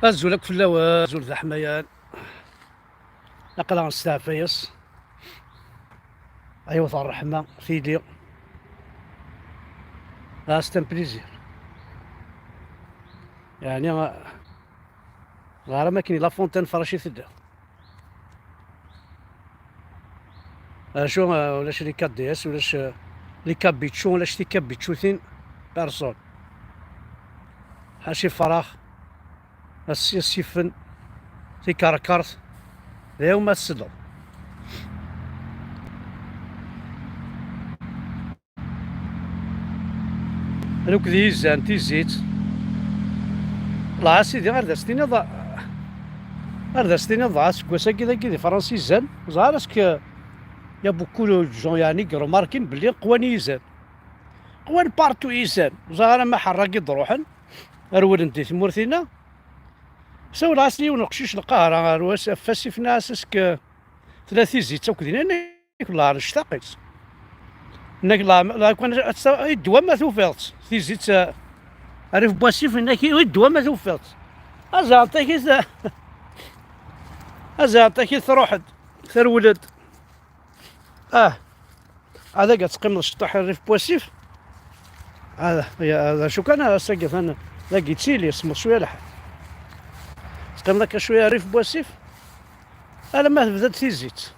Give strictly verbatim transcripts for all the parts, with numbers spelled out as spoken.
Azul akk fell-awen, azul d aḥmayan. Aql-aɣ nesteɛfa-yas. Ay yiwet ṛṛeḥma, tili. Ah, c'est un plaisir. Yeɛni, ɣer am akken i La Fontaine Fraîche i tedda. Acu, eh, ulac les K D S, ulac, eh, les Kabichou, ulac tikabichutin, personne. Ḥaci farax, as-, asifen, tikerkert, d ayen ma tesleḍ. Lukd yizan, tizit. Lɛa sidi, ar d as-tiniḍ, ar d as-tiniḍ dɣa seg wass-agi dagi di Fransa izan, ẓer ask ya beaucoup de gens yeɛni i irumarkin belli qwan yizan. Qwan partout yizan. Ẓer ara ma ḥerra-gi d-ruḥen, rewlen di tmurt-inna. Sawleɣ-as i yiwen uqcic Lqahra, ar was-, ɣef wasif-nni, as-, ask tella tizit akk din, Nekk la nectaq-itt. Nekk la, la, kan ad tt-, i ddwa ma tufiḍ-tt. Tizit, eh, rrif n wasif, nekk i ddwa ma tufiḍ-tt. Azɛeṭ-agi-t, azɛeṭ-agi-t, truḥ-d, terwel-d. Ah, adagi ad teqqimeḍ cṭuḥ rrif n wasif. Ah, ya, d acu kan, ass-agi atan dagi yettili, semmeḍ cwiya lḥal. Teqqimeḍ akka cwiya rrif n wasif, alamma tebda-d tizit.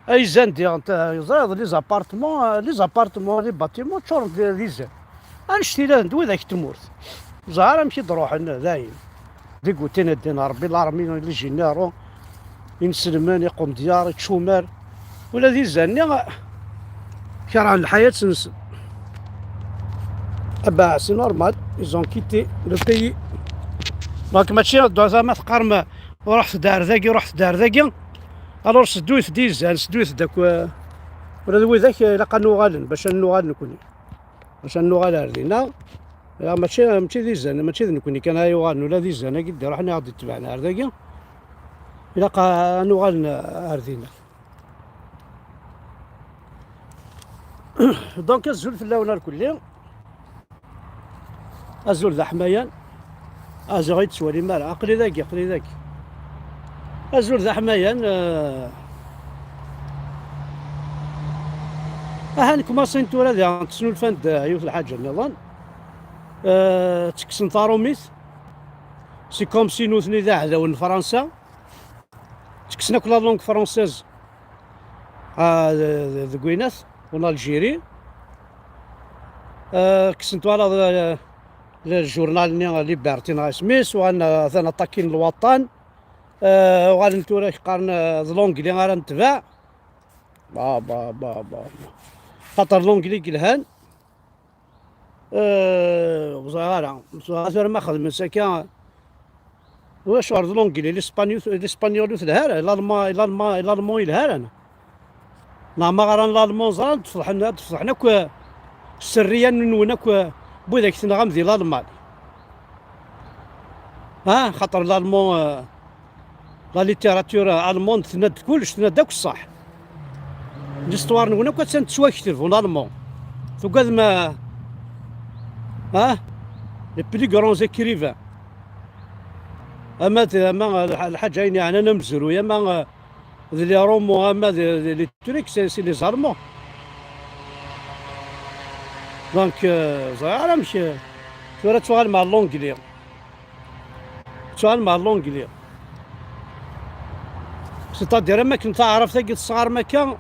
Ay izan diɣen, ta-, ẓriɣ les appartements, les appartements, les bâtiments ččuren d, d izan. Annect-ila d widak n tmurt. Ẓer amek i d-ruḥen, dayen. Dégoûté n ddin Rebbi, l'armée, les généraux, inselmen, iqumdyar, iččumar. Ula d izan-nni, kerhen lḥayat-nsen. Ah bah, c'est normal, ils ont quitté le pays. Donc, mačči, d-, ma teqqarem, ruḥet-d ar dagi, ruḥet-d ar dagi. Alors, sedduyet-d izan, sedduyet-d akk, eh, ula d widak, eh, ilaq ad nuɣalen, bac ad nuɣal nekni. Bac ad nuɣal ar dinna. Ya, mačči, mačči d izan, mačči d nekni kan ay yuɣalen, ula d izan-agi d-iruḥen ad ɣ-d-itebɛen ar dagi. Ilaq a, ad nuɣalen ar dinna. Donc, azul fell-awen ar kulli. Azul d aḥmayan. Azul ur yi-d-tettwalim ara. Aql-i dagi, aql-i dagi. Azul d aḥmayan, eh, aha nkumaṣin tura diɣen tesnulfan-d, eh, yiwet lḥaǧa nniḍen. Eh, ttekksen taṛumit. C'est comme si nutni d aɛdaw n Fransa. Ttekksen akk la langue française, ah, de-, de-, deg winat, en Algérie. Ah, kksen twalaḍ, ah, le journal-nni Liberté neɣ isem-is, uɣalen, ah, atan aṭakin lwaṭan. Ah, uɣalen tura qqaren, ah, d l'anglais ara netbeɛ. Ba, ba, ba, ba. Xaṭer l'anglais yelhan. Eh, ur ẓriɣ ara. Ur ẓriɣ ara tura ma xedmen s akka. Ulac ɣer d l'anglais, l'espagnol, l'espagnol ur telha ara, l'allemand, l'allemand, l'allemand yelha ara. Neɣ ma ɣran l'allemand ẓran, ad d-feḍḥen, ad d-feḍḥen akk, eh, sserriya-nwen akk, eh, n widak tenɣam di l'Alman. Ha, xaṭer l'allemand, eh, La littérature allemande tenna-d kullec, tenna-d akk ṣṣeḥ. L'histoire-nwen akk attan tettwakteb en allemand. Tugadem, ah, ah, les plus grands écrivains. Ama d, ama lḥ-, lḥaǧa ayen yeɛnan amezruy, ama, ah, d les romans, ama d, d les trucs, c'est, c'est les Allemands. Donc, euh, ẓriɣ ara amek, euh, tura ad tuɣalem ɣer l'anglais. Tuɣalem ɣer l'anglais. C'est-à-dire, am akken taɛrabt-agi tesɣarem akka,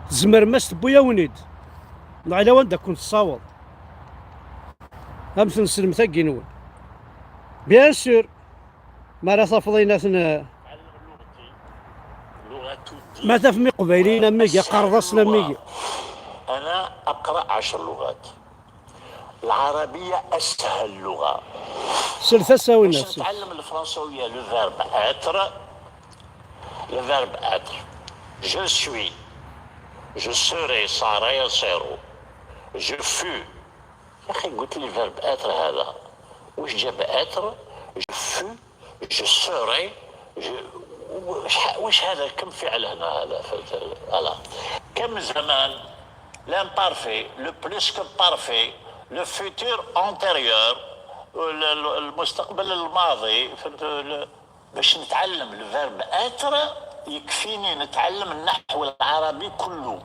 tzemrem ad s-tewwi-yawen-id. Neɣ yella wanda ken-tessaweḍ. Am tneslemt-agi-nwen. Bien sûr, mi ara tafeḍ ayen aten-, ma tafem iqbayliyen am wigi, iqerḍasen am wigi. أنا أقرأ عشر لغات. العربية أسهل لغة. Sel tasa a winnat. باش نتعلم الفرنسوية، le verbe être، le verbe être. Je suis. Je serai، صاري، يصير. Je fus. يا أخي، قلت لي verbe être هذا. واش جاب être؟ Je fus. Je serai, je، واش ح-، واش هذا كم فعل هنا هذا ف-، ف-، voilà. كم زمان، l'imparfait، le plus que parfait، le futur antérieur، ال-، ال-، المستقبل الماضي، فهمت؟ ال-، باش نتعلم الفيرب اتر يكفيني نتعلم النحو العربي كله.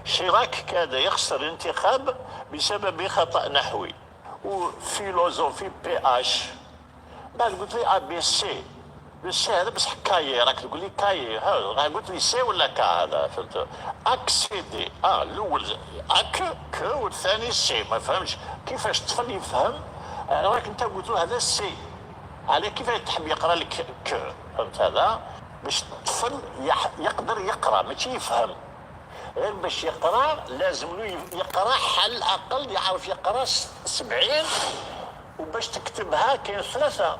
شيراك كاد يخسر الانتخاب بسبب خطأ نحوي. وفيلوزوفي بي اش. بعد قلت لي ا بي سي. بي سي هذا بصح كايي، راك تقول لي كايي، ها، راك قلت لي سي ولا كا هذا، فهمت؟ اكسيدي، اه، الاول اك، ك، والثاني سي، ما فهمش كيفاش الطفل يفهم. آه، راك انت قلت له هذا سي، على كيفاش تحب يقرا لك ك، فهمت هذا؟ باش الطفل يح-، يقدر يقرا، ماشي يفهم. غير باش يقرا لازم له يقرا، على الاقل يعرف يقرا س-، سبعين. وباش تكتبها كاين ثلاثه،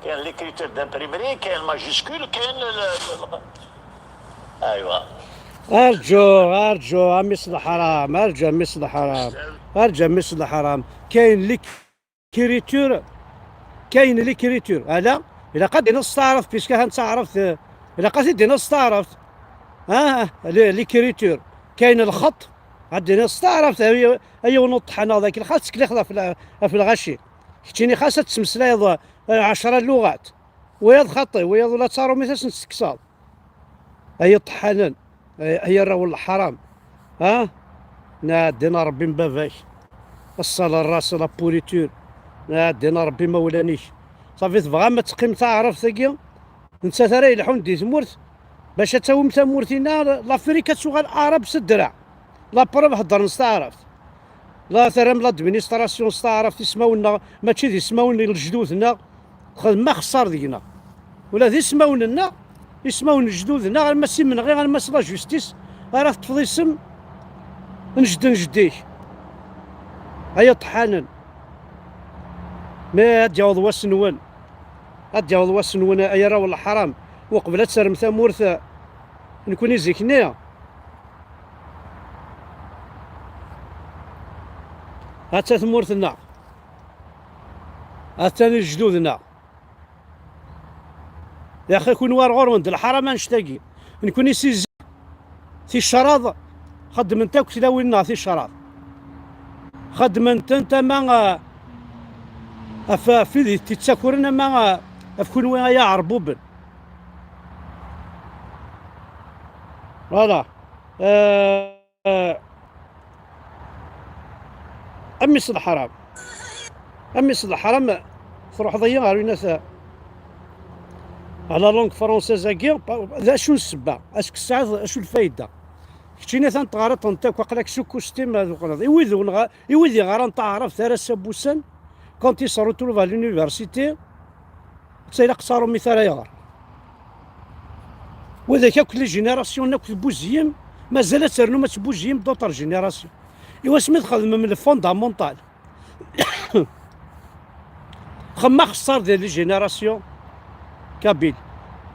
كاين ليكريتور دامبريمري، كاين ماجيسكول، كاين ال-، ال-، ايوا. ارجو، ارجو اميس الحرام، ارجو اميس الحرام، ارجو اميس الحرام. كاين ليكريتور، كاين ليكريتور على، الا قد نستعرف بيسك هانت عرفت، الا قد دينا نستعرف. اه، لي-، ليكريتور، كاين الخط، غادي نستعرف. هي، هي ونطحنا ذاك الخط سكلي خلا في الع-، في الغاشي. كتشيني خاصة تسمسلايض، آه، عشرة لغات. وياض خطي، وياض ولا تارو ميتاس نتكسر. اي طحانا، اي، اي راول الحرام. ها؟ نادينا ربي من باباك. الصلاة الراس لا بوريتور. نادينا ربي مولانيك. صافي تبغى ما تقيم تعرف ثقيا. انت ترى يلحون دي ثمورت. باش تاوم ثمورتنا لافريكا تسوغ العرب سدرع. لا بروف هضر نستعرف. لا ترى من لادمينيستراسيون نستعرف تسماونا، ماشي دي سماون لجدودنا. خدمة خسار دينا. ولا دي سماون لنا، يسماون جدودنا، غير ما سي من غير، غير ما سي لا جوستيس، راه تفضي سم نجد نجديك. هيا طحانا. ما هاد يعوض واس نون. هاد يعوض واس نون، ايا راه والله حرام. وقبل تسرم ثمورث، نكوني زيكني. هاتا ثمورثنا. هاتا جدودنا. يا أخي، كون وار غور ولد الحرام نشتاقي. نكوني سيزي. تي الشراض. خدمنت أكو تلاوينا تي الشراض. خدمنت أنت ما، آه، أف-، في ذي تتسكرنا ما، آه، أف كون وين يا عربوبن. فوالا. آه، آه، أمي صد حرام. أمي صد حرام. تروح ضيع على الناس. على لونغ فرونسيز أكي. ذا شو السبة؟ أشك الساعة شو الفايدة؟ كتشيني ثان تغارط أنت وقالك سوكو ستيم هذا وقال. إيويد ونغا-، إيويد يغارا نتاع عرب ثلاثة سبوسن. كونتي سروتولوف على لونيفرسيتي. تسيلا قصارو ميثال يغار. وذاك أكل لي جينيراسيون أكل بوزيم، مازال ترنو ما تبوزيم دوطر جينيراسيون. إوا سميت خدم من الفوندامونتال. خما خسر ديال لي جينيراسيون كابيل.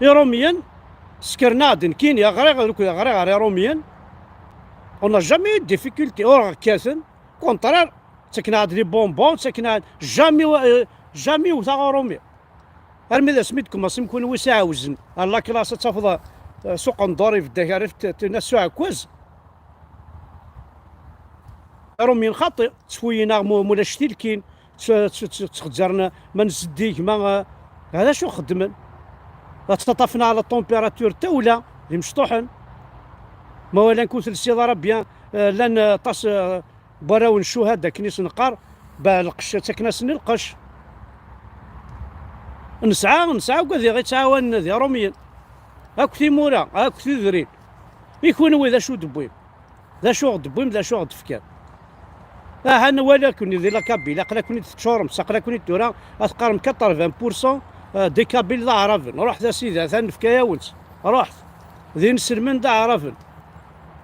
إيروميين، سكرنا عاد نكين يا غريغ، دوك يا غريغ، يا إيروميين. On n'a jamais eu de difficulté، أور كاثن، كونترير، تكنا عاد لي بونبون، تكنا عاد جامي و-، جامي وثا إيروميين. أرمي ذا سميت كما سمكون ويسا عاوزن. على كلاس تفضل، آه، سوق ندوري في الدهاري في ت-، تنا سو عكوز. رومين خاطي، تسوينا مو-، مولا شتيلكين، ت-، ت-، ت-، تخزرنا ما نزديك ما، هذا شو خدمن؟ لا تطفنا على طومبيراتور تاولا، اللي مشطوحن. ما ولا نكون ثلاث سيارة بيان، آه، لان، آه، طاس، آه، براو نشوهد كنيس نقار، با القش تكناس القش. نسعى، نسعى وكذي غيتعاون ذي روميين. أكو ثيمورا، أكو ثيذرين. يكون وي ذا شو دبويم. ذا شو غدبويم، ذا شو غدفكان. آه، أنا ولا كوني ذي لا كابيل، أقلا كوني تتشورم، أقلا كوني تورا، أتقارم quatre-vingts pour cent، آه، دي كابيل لا عرب. نروح ذا سيدي، ثان نفكايا ونت. رحت. ذي نسلمن ذا عرب.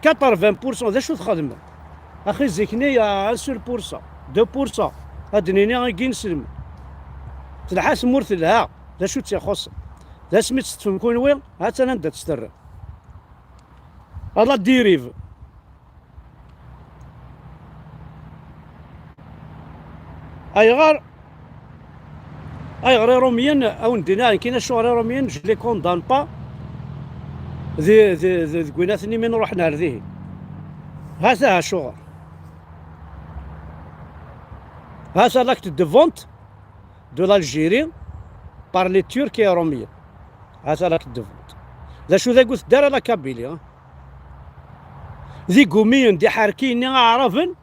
quatre-vingts pour cent، ذا شو تخدم؟ أخي زيكني يا un seul pour cent، deux pour cent. هاد نيني غيكي نسلم. تلحس مور تلها، ذا شو تيخص؟ ذا سميت ستفن كونوي، هات أنا ندات ستر. الله ديريف. ايغار، ايغار روميين او ندينا كاين شو روميين، je les condamne pas. ذي ذي ذي ذي كويناتني من روحنا هذه. هذا شو؟ هذا l'acte de vente. de l'Algérie par les Turcs et Romiens. Hata la k-d-vente. D acu d agut dara la Kabylie, hein? D igumiyen, d iḥerkiyen-nni aɛraben,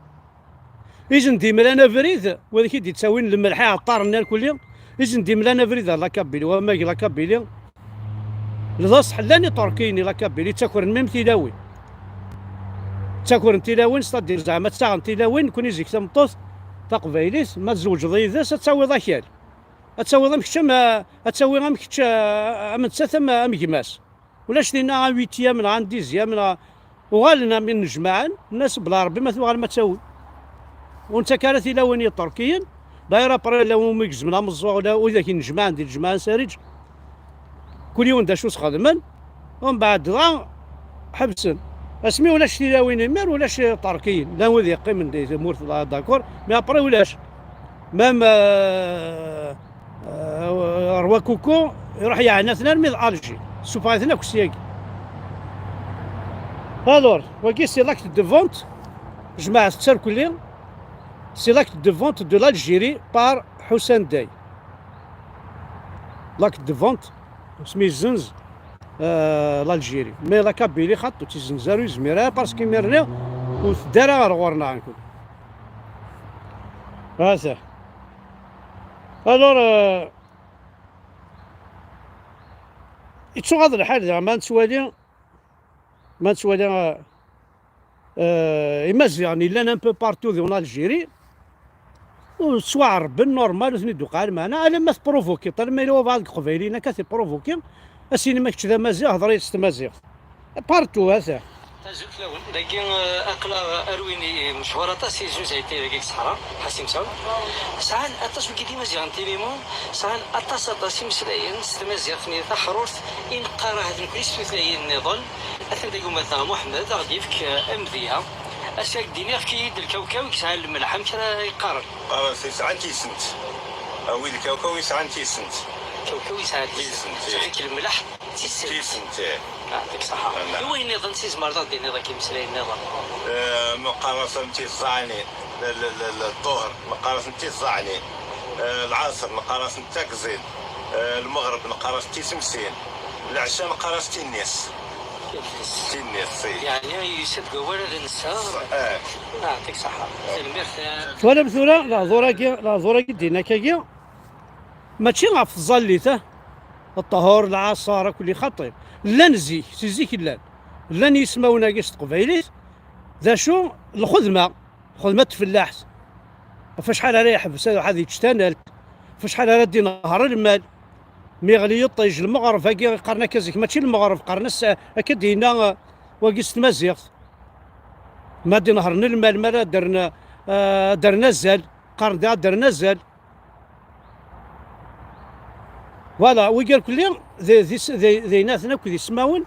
i sen-d-imlan abrid, wid i d-ittawin lmelḥ iɛeṭṭaren-nni irkelli, i sen-d-imlan abrid ar la Kabylie, wamag la Kabylie. Lḍaṣ ḥellan iṭerkiyen i la Kabylie, ttakren même tilawin. Ttakren tilawin, c'est-à-dire zeɛma ttaɣen tilawin, nekkni zik tameṭṭut taqbaylit, ma tzewǧeḍ yid-s, ad tawiḍ akal. Ad tawiḍ am kečč, am, ad tawi am kečč, am nettat, am, am gma-s. Ulac dinna un huitième, neɣ un dixième, neɣ uɣalen am inejmaɛen, nnas bla Rebbi ma tuɣalem ad tawi. Ur nettak ara tilawin i Iṭerkiyen. D'ailleurs, après, llan wumi gezmen ameẓẓuɣ, ula widak inejmaɛen di lejmaɛen Sariǧ. Kul yiwen d acu sxedmen, umbeɛd dɣa ḥebsen. Asmi ulac tilawin imir, ulac Iṭerkiyen. Llan wid yeqqimen di tmurt, d'accord, mais après ulac. Même, euh, euh, Roi Coco, iruḥ yeɛna-ten armi d Alger. Suffeɣ-iten akk syagi. Alors, wagi c'est l'acte de vente. Jmaɛet ttarkuli. C'est l'acte de vente de l'Algérie par Hussein Dey. L'acte de vente, asmi yezzenz, euh, l'Algérie. Mais la Kabylie, xaṭi, ur tt-yezzenz ara, ur yezmir ara, parce que imir-nni ur tedda ara ɣer ɣur-neɣ nekkni. Hata. Alors, euh, yettuɣaḍ lḥal daɣ ma nettwali, ma nettwali, euh, euh, Imaziɣen yellan un peu partout en Algérie, ur ttwaɛerben normal, ur ten-id-tuqeɛ lmeɛna, alamma tprovokiḍ, alamma yella wabɛaḍ deg Iqbayliyen akka tprovoki, as-inim ma kečč d Amaziɣ, hder-iyi s tmaziɣt. Partout, ata. Azul fell-awen. Dagi, eh, aql-aɣ ar win i mechuṛ aṭas i zuzayt dagi deg ṣṣeḥra, Ḥasim Saw. Sɛan aṭas wigi d Imaziɣen n Tilimu, sɛan aṭas, aṭas imeslayen s tmaziɣt-nni taḥrurt i neqqar ahat nekkni s tutlayin nniḍen. Atan dagi umatnaɣ Muḥemmed, ad aɣ-d-yefk, eh, amedya. Ass-a, ad d-iniɣ, efk-iyi-d lkawkaw i yesɛan lemleḥ, amek ara yeqqaren? Qqaren-as yesɛan tisent. Awi lkawkaw yesɛan tisent. Kawkaw yesɛan tisent. Tisent, eh. Zik lemleḥ d tisent. Tisent, eh. Yeɛṭik ṣṣeḥḥa. Ala. I wayen nniḍen, tzemreḍ ad d-tiniḍ akka imeslayen nniḍen? Eh, meqqar-asen tiẓaɛnin. L-, l-, l-, l-, ḍuhr, meqqar-asen tiẓaɛnin. Eh, lɛaṣer, meqqar-asen takẓin. Eh, lmeɣreb, meqqar-as tisemsin. Leɛca, meqqar-as tinnis. Tinnis. Tinnis, si. Yeɛni, yusa-d deg wawal ad nseɣ. Eh. Yeɛṭik ṣṣeḥḥa. Tanemmirt, eh. Twalam tura, lehdur-agi, lehdur-agi d-yenna akkagi, mačči ɣef tẓallit, ah. Ṭṭhur, lɛaṣer, akk li xaṭi. Llan zik, si zik llan. Llan yismawen-agi s teqbaylit. D acu? Lxedma. Lxedma n tfellaḥt. Ɣef acḥal ara yeḥbes ad, ad yečč tanalt? Ɣef acḥal ara d-inehher lmal? Mi yeɣli yiṭij, lmeɣreb-agi qqaren akka zik, mačči lmeɣreb, qqaren-as, akka d-yenna, uh, wagi s tmaziɣt. Ma d-inehhren lmal, ma ara ddren, uh, ddren azal, qqaren da ddren azal. Voilà, wigi irkelli d, d, d, d aynaten akk d ismawen,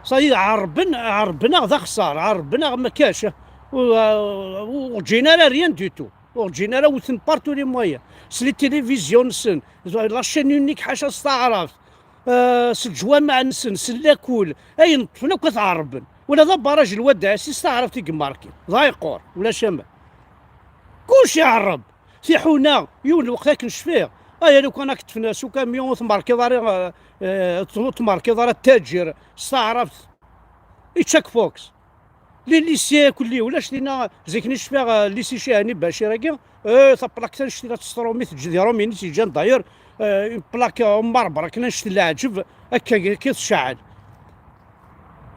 ça y est, ɛerben, ɛerben-aɣ d axeṣṣar, ɛerben-aɣ ma kac, ur, ur ǧǧin ara rien du tout, ur ǧǧin ara, wten partout les moyens, s les télévisions-nsen, la chaîne unique ḥaca s taɛrabt, euh, s leǧwameɛ-nsen, s lakul, ayen ṭṭfen akk ad t-ɛerben. Ula d abaraj n Lwadaɛsi s taɛrabt i yemmarki, d ayeqqur, ulac aman. Kullec iɛerreb. Tiḥuna, yiwen lweqt akken cfiɣ, aya lukan ad k-ṭṭfen s ukamyun, ur tmerkiḍ ara, eh, eh, ur tmerkiḍ ara ttaǧir s taɛrabt. Ičča-k fox. Les lycées kulli, ulac dinna, zik-nni cfiɣ, eh, lycée Cihani Bacir-agi, eh, taplakt annect-a la teṣtrumi, teǧǧ di Rumi i tt-yeǧǧan d'ailleurs, eh, une plaque en marbre akken annect n leɛǧeb, akka, akka tceɛɛel.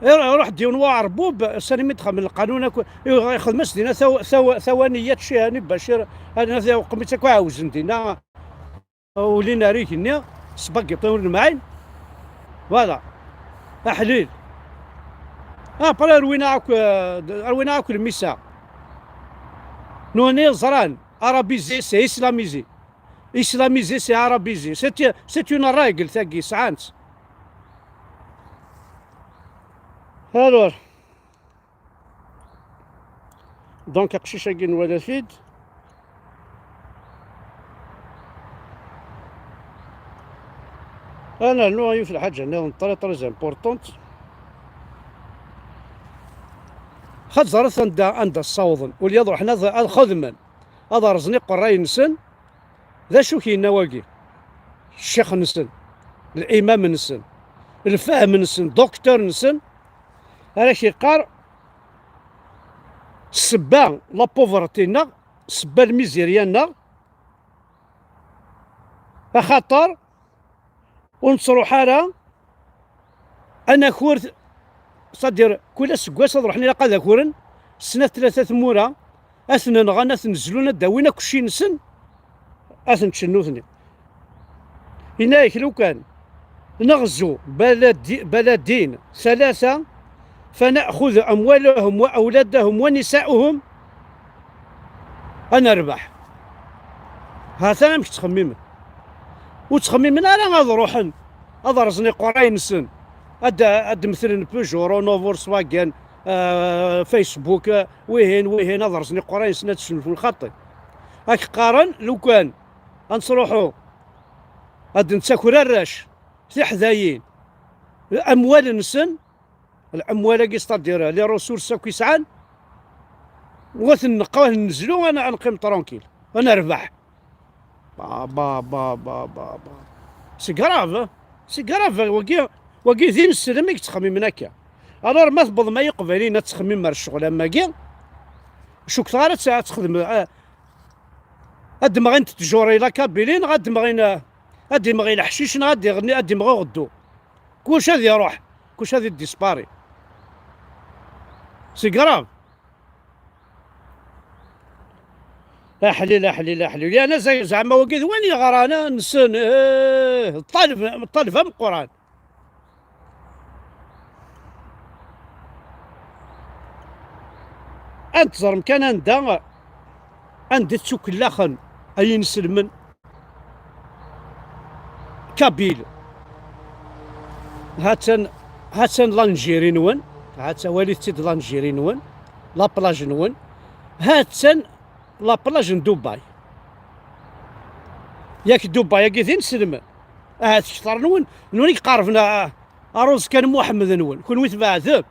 Iru-, iruḥ-d yiwen waɛerbub, sani mi d-xedmen lqanun akk, ixdem-as dinna taw-, taw-, tawaniyat Cihani Bacir, anat uqmitt akk ɛawzen dinna, ulin ar igenni, sbagiṭin ur nemɛin. Voilà. Aḥlil. Après, rwin-aɣ akk, rwin-aɣ akk lmisa. Nutni ẓran, arabisé, c'est islamisé. Islamisé, c'est arabisé. C'est, c'est une règle, tagi, sɛan-tt. Alors, donc, aqcic-agi nwala-t-id. Ad nernu yiwet lḥaǧa nniḍen très, très importante. Xad ẓret anda, anda ssawḍen. Ul yaḍ ruḥen ad, ad xedmen, ad rẓen iqerray-nsen. D acu k-yenna wagi? Ccix-nsen, limam-nsen, lfahem-nsen, docteur-nsen, ara k-yeqqar ssebba la pauvreté-nneɣ, ssebba lmizirya-nneɣ, axaṭer ur nettruḥ ara, anakur, c'est-à-dire, kul aseggas ad ruḥen ilaq ad akuren snat tlata tmura, ad ten-nɣen, ad ten-zlun, ad d-awin akk cci-nsen, ad ten-ččen nutni. Yenna-yak lukan neɣzu baladi-, baladin ثلاثة فنأخذ أموالهم وأولادهم ونساؤهم ad nerbeḥ. Ha-t-an amek ttxemmimen. Ur ttxemmimen ara ad ruḥen ad rẓen iqerray-nsen, ad, ad d-metlen Peugeot, Renault, Volkswagen, ah, Facebook, ah, wihin, wihin, ad rẓen iqerray-nsen ad snulfun xaṭi. Ad k-qqaren lukan ad nettruḥu ad d-nettaker arrac, tiḥdayin, amwal-nsen, lemwal-agi, c'est-à-dire les ressources akk i sɛan, u ad ten-neqqen, ad ten-nezlu, ad n-, ad neqqim tranquille, ad nerbeḥ. Ba, ba, ba, ba, ba, ba. C'est grave, hein? C'est grave, wagi, wagi d ineslem i yettxemmimen akka. Alors, ma tewwḍem ay Iqbayliyen ad txemmimem ar ccɣel am wagi, cukkeɣ ara tt-, ad txedmem, ah, ad d-mɣint tjuri la Kabylie, neɣ ad d-mɣin, ah, ad d-imɣi leḥcic, neɣ ad d-iɣenni, ad d-imɣi uɣeddu. Kullec ad iruḥ, kullec ad iddispari. C'est grave. Aḥlil, aḥlil, aḥlil. Yerna ze-, zeɛma wagi d win yeɣran, ah, nessen, eh, ṭṭaleb, ṭṭaleb ameqqran. Ad teẓrem kan anda, anda ttukellaxen ay inselmen. Kabyle. Ha-tt-an, ha-tt-an l'Algérie-nwen. Ha-tt-an, walit-tt-id l'Algérie-nwen. La plage-nwen. Ha-tt-an la plage n Dubaï. Yak Dubaï-agi d inselmen. Ahat kter-nwen, nwen i iqerben a, a Rose kan Muḥemmed-nwen. Kunwi tbeɛdem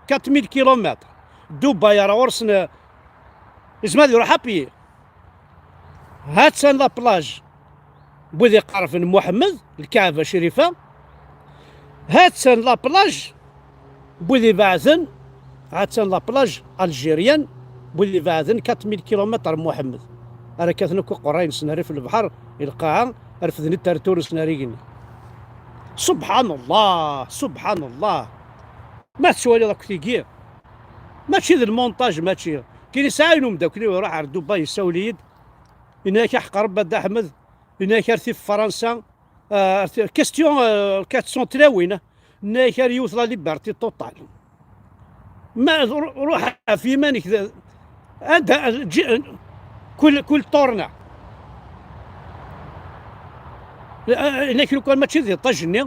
quatre mille kilomètres. Dubaï ar ɣur-sen, eh, yezmer ad iruḥ à pied. Ha-tt-an la plage n wid iqerben Muḥemmed, Lkaɛba Crifa. Ha-tt-an la plage n wid ibeɛden, ha-tt-an la plage algérienne n wid ibeɛden quatre mille kilomètres Muḥemmed. Ara kkaten akk iqerray-nsen rrif n lebḥer, i lqaɛa, refden-d tertur-nsen ar igenni. Subḥanallah, subḥanallah. Ma tettwaliḍ akk tigi, mačči d lmontaj, mačči. Kien yesɛa ayen umeddakel-iw iruḥ ar Dubai, yessawel-iyi-d, yenna-yak: "Aḥeqq Rebbi a Dda Ḥmed", yenna-yak: "Ar tif Fransa, ah, ar ti-, question, ah, quatre cents tlawin", yenna-yak: "Ar yiwet la liberté totale." Ma ru-, ruḥ ɣef yiman-ik d-, anda, ǧi-, kul, kul ṭurna. Yenna-k lukan mačči d iṭaj-nni,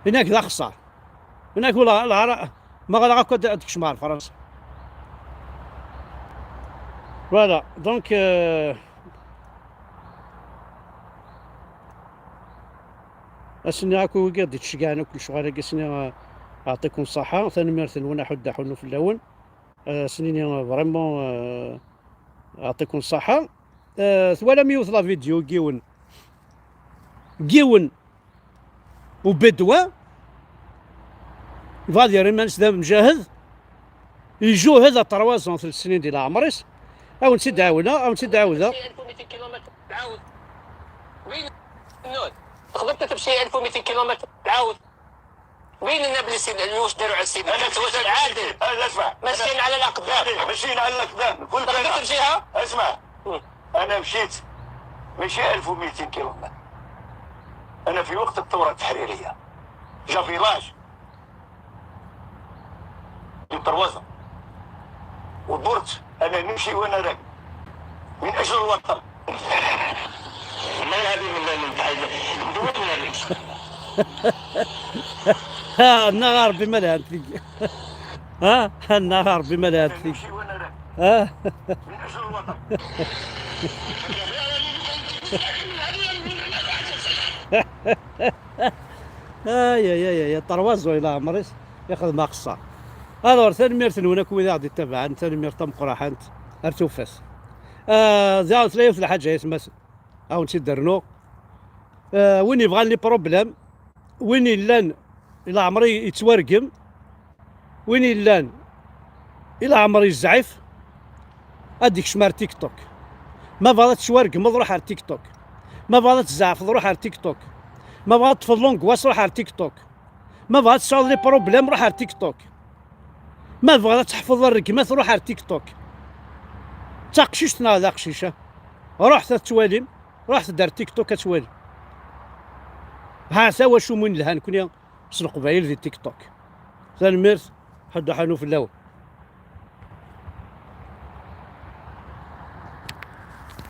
yenna-k d axeṣṣar. Yenna-k wala, la, la, ma ɣalaɣ akk ad, ad kecmeɣ ar Fransa. Voilà, donc, euh, ass-nni akk wigi d-ittceggiɛen akk lecɣal-agi, ass-nni, euh, aɛṭikum ṣṣaḥa, tanemmirt-nwen, aḥuddu aḥunnu fell-awen. Euh, ass-nni, euh, vraiment, euh, aɛṭikum ṣṣaḥa. Euh, twalam yiwet la vidéo n yiwen, n yiwen ubedwa, yebɣa ad yerr iman-is d amjahed, ijuhed à trois ans, tlata snin di leɛmer-is. Ad wen-tt-id-ɛawdeɣ, ad wen-tt-id-ɛawdeɣ. Win النود؟ تقدر تكتب شي ألف ومئتين كيلومتر تعاود؟ وين النابلسي اللي واش داروا على السيد؟ أنا كنت واش عادل؟ أنا اسمع. ماشيين على الأقدام. ماشيين على الأقدام. قلت تقدر أنا. تمشيها؟ اسمع. مم. أنا مشيت ماشي ألف ومئتين كيلومتر. أنا في وقت الثورة التحريرية. جا فيلاج. تروازا. ودرت، أنا نمشي وأنا راقد. من أجل الوطن. والله العظيم والله من بعيد. دوت ولا ليش؟ ها، النهار بما لا عندك. ها، النهار بما لا عندك. نمشي وأنا راقد. ها. من أجل الوطن. Ay, ay, ay, ay, ṭerwaẓu ila ɛemr-is, ixdem aqeṣṣer. Alors, tanemmirt-nwen akk wid aɣ-d-ittabaɛen, tanemmirt tameqqraḥant, ar tufat. Ah, daɣ tella yiwet n lḥaǧa, ay atmaten. ad wen-tt-id-rnuɣ. Eh, win yebɣan les problèmes, win yellan i leɛmer yettwargem, win yellan i leɛmer yezɛif, ad d-ikcem ar TikTok. Ma bɣiḍ ad tettwargmeḍ, ruḥ ar TikTok. Ma bɣiḍ ad tzeɛfeḍ, ruḥ ar TikTok. Ma bɣiḍ ad teṭṭfeḍ l'angoisse, ruḥ ar TikTok. Ma bɣiḍ ad tesɛuḍ les problèmes, ruḥ ar TikTok. Ma tebɣiḍ ad teḥfeḍ rregmat, ruḥ ar TikTok. D taqcict neɣ d aqcic, ha? Ruḥet ad twalim, ruḥet-d ar TikTok ad twalim. Ha-t-a wacu min lhan nekni s Leqbayel di TikTok. Tanemmirt, ḥedd uḥanu fell-awen.